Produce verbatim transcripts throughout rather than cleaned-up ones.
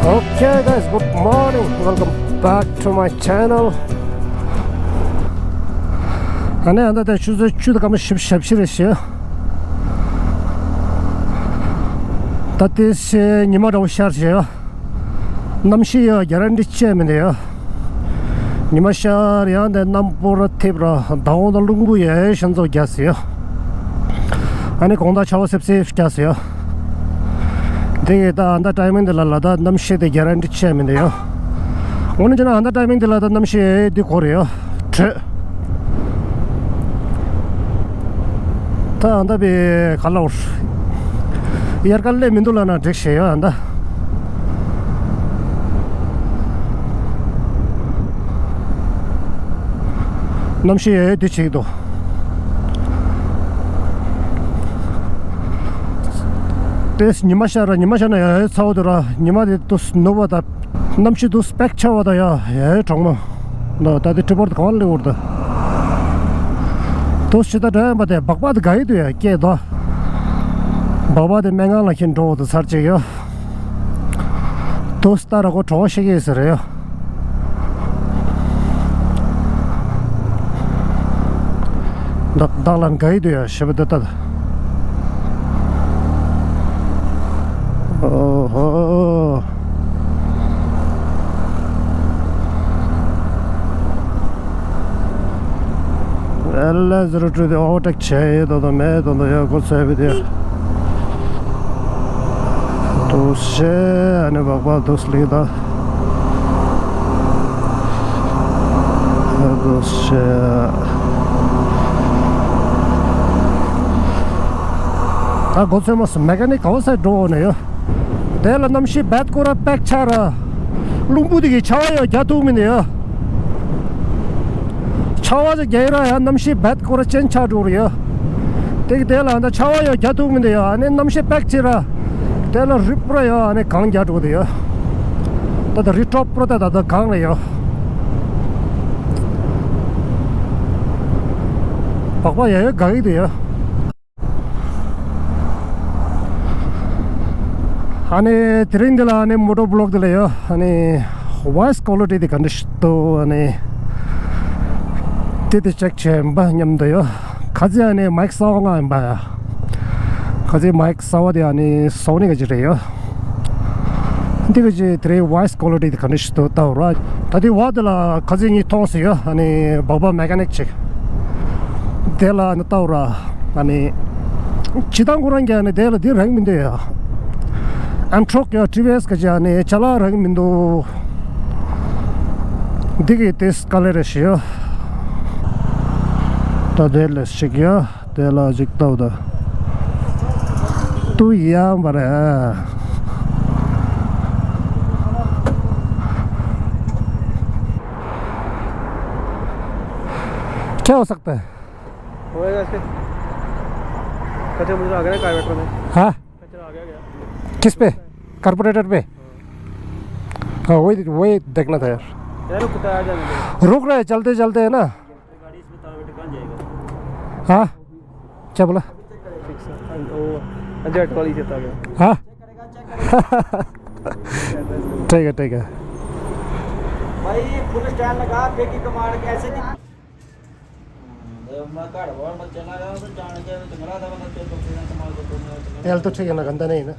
Okay guys, good morning. Welcome back to my channel. ཨ་ནི་ཨ་ད་ད་ཆུ་ཚོད་བཅུ་དང་སྐར་མ་བཞི་བཅུ་ཞེ་བཞི་རེད་ཤག་ད་དེ་ཉི་མ་འདྲ་བོ་ཤར་བྱས་ཡོད། གནམ་གཤིས་ཡ་གྷ་རན་ཊི་བྱས་མི་འདུག་ཡ། ཉི་མ་ཤར་ཡང་དེ་གནམ་སྤོ་ར་འཐིབས་ར་ཟླ་འོང་དང་རླུང་བུ་ཡ་ཤན་ཚོགས་རྒྱག་སྲིད་ཡ། ཨ་ནི་དགོང་དག་ཆར་པ་སིབ་སིབ་རྒྱག་སྲིད་ཡ། དེ་གི་ད་ཨ་ད་ཊའི་མིང་དེ་ལ་ལ་ད་གནམ་གཤིས་དེ་གྷ་རན་ཊི་བྱས་མི་འདུག་ཡ། འོ་ན་ཅི་ན་ཨ་ད་ཊའི་མིང་དེ་ལ་ད་གནམ་གཤིས་འདི་གོ་རེད་ཡ། དྲོད། ད་ཨ་ད་པའི་ག་ལ་བར་དབྱར་ཁ་སླེབས་མི་འདུག་ལབ་ན་འགྲིག་ཤེས་ཡོད་ཨ་ད། གནམ་གཤིས་ཡོད་དུས་བྱེད་ཀྱི་འདུག་དེས་ཉི་མ་ཤར་ར་ཉི་མ་ཤར་ན་ཡོད་ཚ་བོ་དུ་ར་ཉི་མ་དེ་དུས་ནུབ་པ་ད། གནམ་གཤིས་དུས་སྤེག་ཆ་བ་ད་ཡ་ཡ་གྲོག་མོ། ད་ད་དེ་ཊི་པར་དུ་གང་ལེ་འུར་ད། དུས་ཕྱི་ད་འགྲོ་ཡ་མ་དེ་སྦག་སྦག་དུ་ག་ཡི་དུ་ཡ་སྐད་དོ། སྦག་སྦག་དེ་སྨན་ཁང་ལ་ཁྱེར་འགྲོ་འུར་ད་ཚར་གཅིག་ཡ། དུས་ད་ར་གོ་གྲོགས་ཤེས་ཀྱི་ཟེར་ཡ། བདག་བདག་ལ་འགའ་ཡི་དུ་ཡ་ཞེས་པ་འདི་ལྟ། ཨོ་ཧོ། ཨེ་ལ་ཟེར་ཏྲུ་དེ་ཨོ་ཊེག་བྱས་ཡོད་དོ་དོ་མེད་དོ་དོ་ཡོད་གོ་ཚོད་བི་དེ། དུ་ཤེ་ཨ་ནི་བག་བག་དུ་སླེབས་ད། ད་གོ་ཚོད་མ་སོང་མེ་ཀ་ནིག་ག་བ་སའི་འགྲོ་འོ་ནས་ཡོད། དེ་ལ་གནམ་གཤིས་བད་ཀོ་ར་པེག་ཆ་ར། རླུང་བུ་དེ་གི་ཆར་པ་ཡོད་རྒྱག་ཐུབ་མི་འདུག་ཡོད། ཆར་པ་ཟེར་རྒྱག་ཡི་ར་ཡ་གནམ་གཤིས་བད་ཀོ་ར་ཅན་ཆགས་འགྲོ་རེད་ཡོད། དེ་གི་དེ་ལ་ད་ཆར་པ་ཡོད་རྒྱག་ཐུབ་མི་འདུག་ཡོད་ཨ་ནི་གནམ་གཤིས་པེག་ཆེ་ར། དེ་ལ་རི་པུ་ར་ཡོད་ཨ་ནི་གངས་རྒྱག་འགྲོ་དེ་ཡོད། ད་ད་རི་ཊོབ་པུ་ར་ད་ད་ད་གངས་རེད་ཡོད། སྦག་སྦག་ཡ་ཡོད་ག་གི་དེ་ཡོད། ཨ་ནི་དེ་རིང་འདི་ལ་ཨ་ནི་མོ་ཊོ་བི་ལོག་འདི་ལ་ཡོད། ཨ་ནི་ཝོ་ཡིས་ཀོ་ལི་ཊི་དེ་ག་འདྲ་ཞིག་འདུག་ཨ་ནི་དེ་དེ་ཅེག་བྱས་ཡིན་པ་མཉམ་དུ་ཡོད། ཁ་ཚིག་ཨ་ནི་མའིག་གསར་པ་ང་ཡིན་པ་ཡ། ཁ་ཚིག་མའིག་གསར་པ་དེ་ཨ་ནི་སོ་ནི་ག་ཅིག་རེད་ཡོད། འདི་ག་ཅིག་དེ་རིང་ཝོ་ཡིས་ཀོ་ལི་ཊི་དེ་ག་འདྲ་ཞིག་འདུག་ལྟ་བ་ར། ད་དེ་བ་དེ་ལ་ཁ་ཚིག་གཉིས་མཐོང་སྲིད་ཡོད། ཨ་ནི་སྦག་སྦག་མེ་ཀ་ནིག་ཅིག་དེ་ལ་ཨ་ནི་ལྟ་བ་ར། ཨ་ནི། སྤྱི་བཏང་ཁོ་རང་གིས་ཨ་ནི་དེ་ལ་དེ་རེག་མི་འདུག་ཡ། ཨེམ་ཊྲོག་ཡ་ཊི་ཝི་ཨེས་ག་ཅིག་ཨ་ནི་ཅ་ལག་རེག་མི་འདུག་འདི་གི་དེ་དཀའ་ལས་རེད་ཤི་ཡ། ད་དེ་ལས་ཤིག་ཡ་དེ་ལ་ཅིག་ལྟ་བ་ད། ཏུ་ཡ་མ་རེད། क्या हो सकता है? होएगा इसके। कचरा मुझे आ गया ना कार्बोरेटर में। हाँ। कचरा आ गया क्या? किस पे? कार्बोरेटर पे। हाँ, वही वही देखना था यार। यार रुकता है, आ जाने दे। रुक रहा है, चलते चलते है ना। गाड़ी इसमें ताला बेटे कहाँ जाएगा? हाँ। क्या बोला? ठीक सर। वो अजय अटवाली से आ गया। हाँ। ठीक है, ठीक है। भाई फुल स्टैंड लगा, फेंकी कमाड़ के ऐसे की। तेल तो ठीक है ना, गंदा नहीं है ना?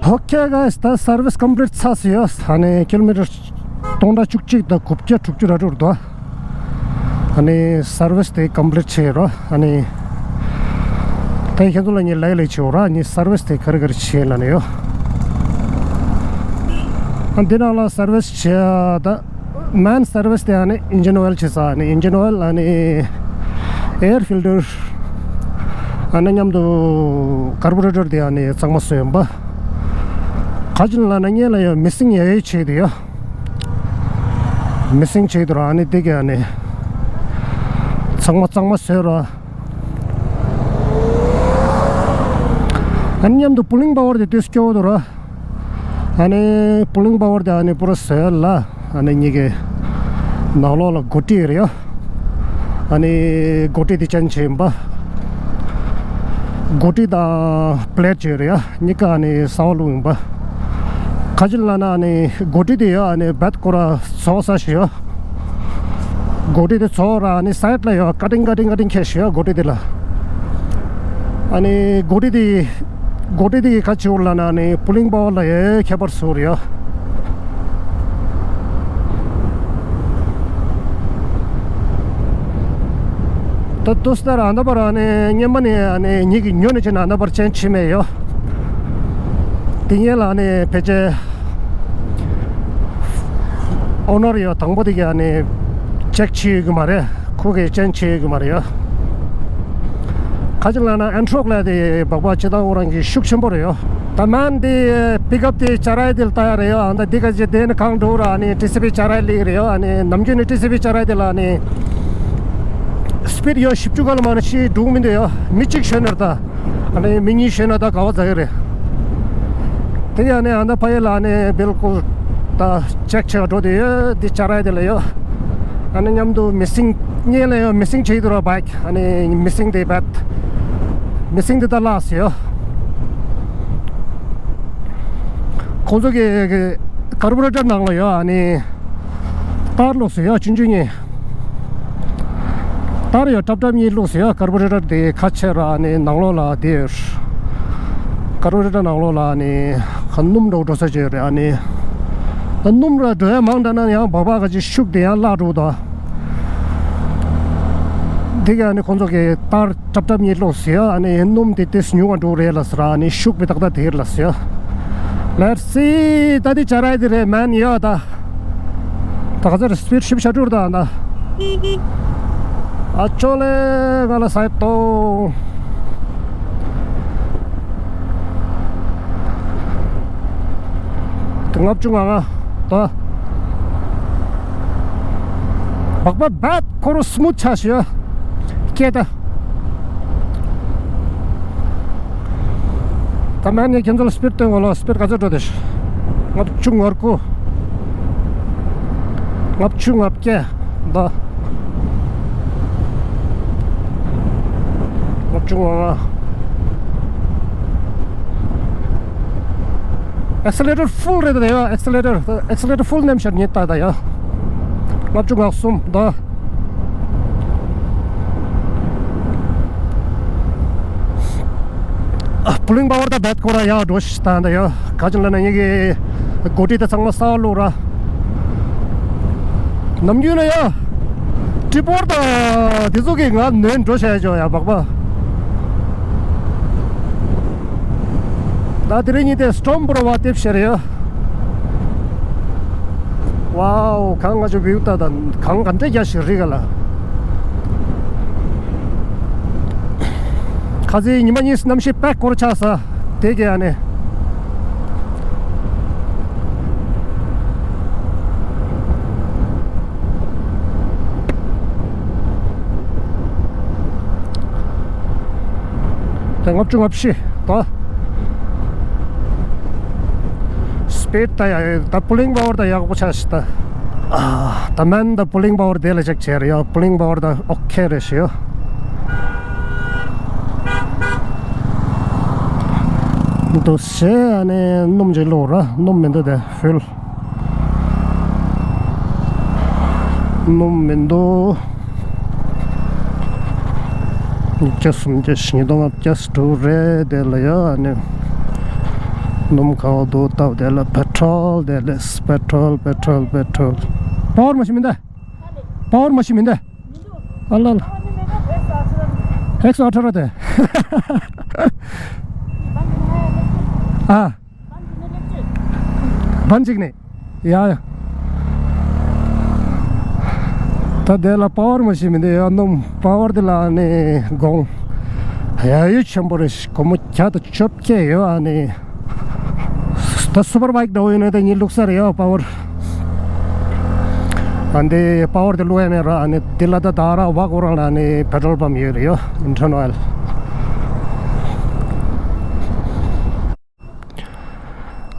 Okay guys, ད་སར་ཝི་སི་ཀམ་པི་ལིཊ་ཚར་སོང་ཡོད། ཨ་ནི་ཀི་ལོ་མི་ཊར་སྟོང་ཕྲག་བཅུ་གཅིག་དང་དགུ་བརྒྱ་དྲུག་ཅུ་རེ་དྲུག་འདུག་ཨ་ནི་སར་ཝི་སི་དེ་ཀམ་པི་ལིཊ་བྱས་རོ། ཨ་ནི་ད་ཁྱེད་ཚོ་ལ་ངས་ལེགས་ལེགས་བྱེད་འོ་ར། ཨ་ནི་སར་ཝི་སི་དེ་ག་རེ་ག་རེ་བྱས་ལ་ནི་ཡོད། ཨ་འདི་ནང་ལ་སར་ཝི་སི་བྱས་ད། མེན་སར་ཝི་སི་དེ་ཨ་ནི་ཨིན་ཇིན་ཨོ་ཡལ་བྱེད་ས། ཨ་ནི་ཨིན་ཇིན་ཨོ་ཡལ། ཨ་ནི་ཨེར་ཕིལ་ཊར། ཨ་ནི་མཉམ་དུ་ཀར་བུ་རེ་ཊར་དེ་ཨ་ནི་གཙང་མ་བཟོ་ཡོང་པ། ག་ཅི་ལ་ན་ངེད་ལ་ཡོད་མི་སིང་ཡ་ཡི་བྱེད་དེ་ཡོད། མི་སིང་བྱེད་དུ་ར། ཨ་ནི་དེ་ག་ཨ་ནི་གཙང་མ་གཙང་མ་བཟོས་ར། ཨ་ནི་མཉམ་དུ་པུ་ལིང་པ་ཝར་དེ་དུས་སྐྱོ་དུ་ར། ཨ་ནི་པུ་ལིང་པ་ཝར་དེ་ཨ་ནི་པུ་ར་བཟོས་ལ། ཨ་ནི་གཉིས་ཀའི་ནང་ལོགས་ལ་སྒོ་ཁྲི་རེད་ཡ། ཨ་ནི་སྒོ་ཁྲི་དེ་ཅན་བྱེད་ཡིན་པ། སྒོ་ཁྲི་དང་པླེཊ་བྱས་རེད་ཡ། གཉིས་ཀ་ནི་གསར་པ་བླུགས་ཡིན་པ། ག་ཅི་ལབ་ན་ནི་སྒོ་ཁྲི་དེ་ཡ་ནི་བད་ཁོ་ར་ཚོགས་ས་ཞིག་ཡ། སྒོ་ཁྲི་དེ་ཚོགས་ར་ནི་སའིཌ་ལ་ཡ་ཀ་ཊིང་ཀ་ཊིང་ཀ་ཊིང་ཁྱེར་ཞིག་ཡ། སྒོ་ཁྲི་དེ་ལ། ཨ་ནི་སྒོ་ཁྲི་དེ་སྒོ་ཁྲི་དེ་ག་ཅི་ཡོད་ལབ་ན་ནི་པུ་ལིང་པ་ཝར་ལ་ཡ་ཁྱད་པར་ཚུགས་རེད་ཡ། ད་དུས་ལྟར་ཨ་ནི་པར་ཨ་ནི་སྔོན་མ་ནས་ཨ་ནི་ཉིད་ཀྱི་ཉོ་ནས་ཕྱིན་ན་ཨ་ནི་པར་ཅན་ཆི་མེད་ཡོད། དེ་ངས་ལ་ཨ་ནི་ཕལ་ཆེར་ཨོ་ནར་ཡོད་དང་པོ་དེ་གས་ཨ་ནི་ཅེག་བྱེད་ཡོད་ཀྱི་མ་རེད། ཁོ་གས་ཅན་བྱེད་ཡོད་ཀྱི་མ་རེད་ཡོད། ག་ཅི་ལབ་ན་ཨན་ཊོག་ལ་དེ་སྦག་སྦག་ཅི་ད་འོ་རང་གི་ཤུགས་ཆེན་པོ་རེད་ཡོད། ད་མན་དེ་པིག་ཨབ་དེ་ཅ་རའི་དེ་ལ་ལྟ་ཡ་རེད་ཡོད། ཨ་ད་འདི་ག་ཅི་དེ་ནི་གང་འགྲོ་ར་ཨ་ནི་ཊི་སི་བི་ཅ་རའི་ལིག་རེད་ཡོད། ཨ་ནི་ནམ་རྒྱུན་ནི་ཊི་སི་བི་ཅ་རའི་དེ་ལ་ཨ་ནི་སི་པིཌ་ཡོད་བཞི་བཅུ་ག་ལ་མ་ནི་ཤི་འགྲོ་མི་འདུག་ཡོད། མི་གཅིག་ཤོད་ནར་ད། ཨ་ནི་མི་གཉིས་ཤོད་ན་ད་ག་བ་ཟ་གི་རེད། དེ་ཡ་ནི་ཨ་ད་ཕ་ཡི་ལ་ཨ་ནི་བིལ་ཀུལ་ད་ཅེག་བྱེད་ག་འགྲོ་དེ་ཡོད། དེ་ཅ་རའི་དེ་ལ་ཡོད། ཨ་ནི་མཉམ་དུ་མི་སིང་ངས་ལ་ཡོད། མི་སིང་བྱེད་དུ་ར་བའིཀ་ཨ་ནི་མི་སིང་དེ་བད། མི་སིང་དེ་ད་ལགས་སེ་ཡོད། ཁོང་ཚོ་གི་གི་ཀར་བུ་རེ་ཊར་ནང་ལ་ཡོད། ཨ་ནི་ཏར་ལོགས་སུ་ཡོད་ཆུང་ཆུང་གཉིས། ཏར་ཡོད་ཀྲབ་ཀྲབ་གཉིས་བླུགས་སུ་ཡོད། ཀར་བུ་རེ་ཊར་དེ་ཁ་ཕྱེ་ར་ཨ་ནི་ནང་ལོགས་ལ་དེ་ཡོད། ཀར་བུ་རེ་ཊར་ནང་ལོགས་ལ་ཨ་ནི་ཁ་སྣུམ་འགྲོ་འགྲོ་ས་ཅིག་ཡོད་རེད། ཨ་ནི་ད་སྣུམ་ར་འགྲོ་ཡ་མང་དྲགས་ན་ཡང་སྦག་སྦག་ག་ཅིག་ཤུགས་དེ་ཡང་བརླག་འགྲོ་ད། དེ་ག་ཨ་ནི་ཁོང་ཚོ་གི་ཏར་ཀྲབ་ཀྲབ་གཉིས་བླུགས་སུ་ཡོད། ཨ་ནི་སྣུམ་དེ་ཏིས་ཉུང་བ་འགྲོ་རེད་ལ་ཟེར། ཨ་ནི་ཤུགས་པའི་ཏག་ཏག་དེ་རེད་ལ་ཟེར། Let's see. ད་དེ་ཅ་རའི་དེ་རེད་མན་ཡོད་ད། ད་ག་ཚོད་རེད། སི་པིཌ་ཧྲིབ་ཤ་ཀྲུར་ད་ད། ཨ་ཅོ་ལེ་ང་ལ་སའིཌ་ཏོ། དེ་ལྔ་བཅུ་ང་ལྔ་ད། སྦག་སྦག་བད་ཁོ་རང་སི་མུ་ཐི་ཆགས་ཤག་ཡ། སྐད་ད། ད་མན་ངས་ཁྱེད་ཚོ་ལ་སི་པིཌ་སྟོན་གོ་ལོ། སི་པིཌ་ག་ཚོད་འགྲོ་དེ། ལྔ་བཅུ་ང་དགུ། ལྔ་བཅུ་ང་བརྒྱད། ད། ལྔ་བཅུ་ང་ལྔ། ཨེག་སི་ལེ་ཊར་ཕུལ་རེད་ད་ཡ། ཨེག་སི་ལེ་ཊར་ཨེག་སི་ལེ་ཊར་ཕུལ་ནེམ་ཤར་ཉིད་ད་ད་ཡ། ལྔ་བཅུ་ང་གསུམ་ད། པུ་ལིང་པ་ཝར་ད་བད་ཁོ་ར་ཡག་འགྲོ་ཤི་ད་ད་ཡོད། ག་ཅི་ལ་ན་ངེད་ཀྱི་སྒོ་ཁྲི་ད་ཚང་མ་གསར་བླུགས་ར། ནམ་རྒྱུན་ན་ཡ། ཊི་པོར་ད་དེ་ཚོ་གི་ང་ནོན་འགྲོ་བྱས་ཆོག་ཡ་སྦག་སྦག་ད་དེ་རིང་ཉིན་དེ་སི་ཊོམ་པོ་ར་བ་དེབ་ཤེར་ཡོད། ཝའོ། གངས་ང་ཚོ་བིའུ་ལྟ་དང་གངས་ག་འདྲ་རྒྱ་ཞིག་རིག་ག་ལ། ཁ་ཟས་ཉི་མ་གཉིས་གནམ་གཤིས་དཔེ་སྐོར་ཆགས་ས་དེ་གས་ཨ་ནི། ད་ལྔ་བཅུ་ང་བཞི་ད། སི་པིཌ་ད་ཡ་ད་པུ་ལིང་པ་ཝར་ད་ཡག་པོ་ཆགས་ཤི་ད། ཨ་ད་མན་ད་པུ་ལིང་པ་ཝར་དེ་ལ་ཅེག་བྱས་རེད་ཡ། པུ་ལིང་པ་ཝར་ད་ཨོ་ཁེ་རེད་ཤི་ཡ། འདུག་སེ་ཨ་ནི་སྣུམ་ཅིག་བླུགས་ར། སྣུམ་མི་འདུག་དེ་ཕུལ། སྣུམ་མི་འདུག་གཉིས་བརྒྱ་གསུམ་བརྒྱ་བཞི་བརྒྱ་ལྔ་བརྒྱ་དྲུག་རེད་དེ་ལ་ཡ། ཨ་ནི་སྣུམ་ག་བ་འདུག་ལྟ་བ་དེ་ལ་པེ་ཊྲོལ་དེ་ལ་པེ་ཊྲོལ་པེ་ཊྲོལ་པེ་ཊྲོལ། པ་ཝར་མ་ཤི་མི་འདུག་པ་ཝར་མ་ཤི་མི་འདུག་ཨ་ལ་ལ། ཨེག་སི་ཨ་ཊ་ར་དེ། ཨ། བན་གཅིག་ནས། ཡ་ཡ། ད་དེ་ལ་པ་ཝར་མ་ཤི་མི་འདུག་ཡ། སྣུམ་པ་ཝར་དེ་ལ་ནི་དགོངས། ཡ་ཡུ་ཆེན་པོ་རེད། སྒོར་མོ་བརྒྱ་དང་བཅོ་བརྒྱད་ཡོད། ཨ་ནི་ད་སུ་པར་བྷའིཀ་འདྲ་བོ་ཡིན་ན་ད་ངས་བླུགས་ས་རེད་ཡ་པ་ཝར། ཨ་འདི་པ་ཝར་དེ་བླུགས་ཡ་མེད་ར། ཨ་ནི་འདི་ལ་ད་ད་ར་བ་ཁོ་རང་ལ་ནི་པེ་ཊྲོལ་པམ་ཡོད་རེད་ཡ། ཨིན་ཊར་ནལ་ཨོ་ཡེལ།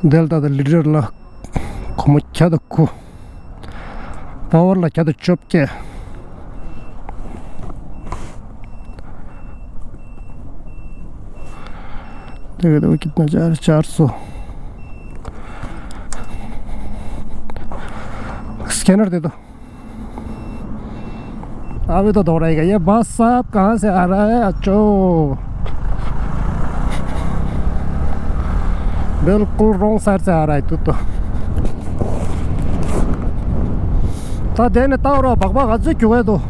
འདི་ལ་ད་ལི་ཊར་ལ་སྒོར་མོ་བརྒྱ་དང་དགུ། པ་ཝར་ལ་བརྒྱ་དང་བཅོ་བརྒྱད། देखो, देखो कितना चार, चार सौ। स्कैनर दे दो। अभी तो दौड़ाएगा ये बस साहब, कहाँ से आ रहा है? अच्छो, बिल्कुल रॉन्ग साइड से आ रहा है तू तो। ད་དེ་ནས་ལྟ་རོགས། སྦག་སྦག་ག་ཚོད་རྒྱུག་གི་འདུག་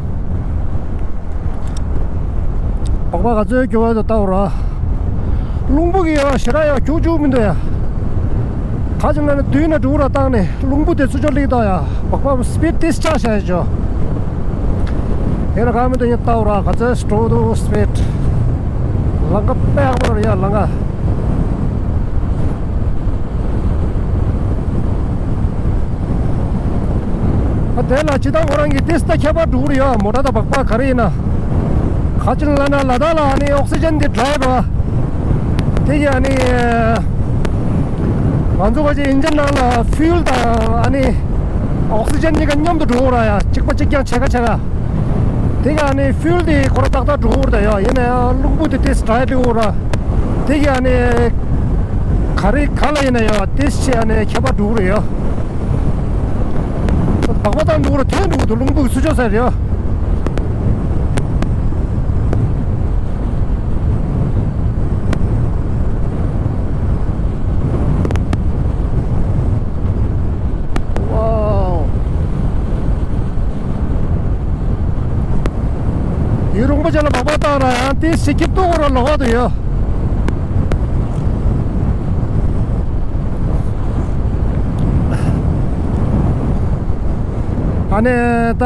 སྦག་སྦག་ག་ཚོད་རྒྱུག་གི་འདུག་ལྟ་རོགས། རླུང་བུ་གི་ཡ་ཞེ་དྲག་ཡ་རྒྱུག་རྒྱུག་མི་འདུག་ཡ། ག་ཅི་ལ་ནི་མདུན་ན་འགྲོ་ར་བཏང་ནས་རླུང་བུ་དེ་ཚུར་ཕྱོགས་སླེབས་ད་ཡ། སྦག་སྦག་སི་པིཌ་ཏིས་ཆག་བྱས་ཅོ། ཡིན་ན་ག་མི་འདུག་ཡིན་ལྟ་རོགས། ག་ཚོད་འགྲོ་འདུག་སི་པིཌ། ལམ་ཁ་དཔེ་ཡག་པོ་རེད་ཡ་ལམ་ཁ། ཨ་དེ་ལ་ཇི་ལྟར་ཁོ་རང་གིས་ཏིས་ད་ཁྱད་པར་འགྲོ་གི་རེད་ཡ། མོ་ཊ་དང་སྦག་སྦག་ག་རེ་ཡིན་ན། ག་ཅི་ལ་ན་ལ་དྭགས་ལ་ཨ་ནི་ཨོག་སི་ཇན་འདི་ཌི་རའི་བ། དེ་གི་ཨ་ནི་ང་ཚོ་ག་ཅི་ཨིན་ཇིན་ནང་ལ་ཕུའུལ་དང་ཨ་ནི་ཨོག་སི་ཇན་གཉིས་ཀ་མཉམ་དུ་འགྲོ་གི་རེད་ཡ། གཅིག་པ་གཅིག་རྐྱང་ཕྱེད་ཀ་ཕྱེད་ཀ། དེ་ག་ནི་ཕུའུལ་དེ་ཁོ་ར་ཏག་ཏག་འགྲོ་གི་རེད་ཡ། ཡིན་ན་ཡང་རླུང་བུ་དེ་ཏིས་ཌི་རའི་འགྲོ་གི་རེད། དེ་ག་ནི་ག་རེ་ག་ལ་ཡིན་ན་ཡང་ཏིས་ཆེ་ཡ་ནི་ཁྱད་པར་འགྲོ་གི་རེད་ཡ། སྦག་སྦག་བཏང་འགྲོ་གི་རེད། ཐོན་འགྲོ་གི་འདུག་རླུང་བུ་གི་ཚུར་ཕྱོགས་ཟེར་ཡ། ཝའོ། ཡུན་རིང་པོ་ཅིག་ལ་སྦག་སྦག་བཏང་ར་ཡང་ཏིས་ཞིག་སྐྱིད་སྡུག་ར་ལོག་འདུག་ཡ། ཨ་ནི་ད་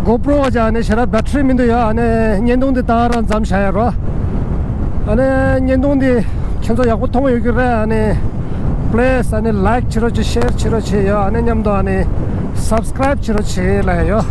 གོ་པྲོ་བ་ཅག་ནི་ཞེ་དྲག་བེ་ཊི་རི་མི་འདུག་ཡ། ཨ་ནི་བརྙན་ཐུང་འདི་ད་རང་མཚམས་བཞག་ཡ་རོ། ཨ་ནི་བརྙན་ཐུང་འདི་ཁྱེད་ཚོ་ཡག་པོ་མཐོང་ཡོད་ཀྱི་རེད། ཨ་ནི་པི་ལི་སི་ཨ་ནི་ལའིཀ་བྱེད་རོགས་བྱེད། ཤེར་བྱེད་རོགས་བྱེད་ཡ། ཨ་ནི་མཉམ་དུ་ཨ་ནི་སབ་སི་ཀི་རའིབ་བྱེད་རོགས་བྱེད་ལབ་ཡ་ཡོད།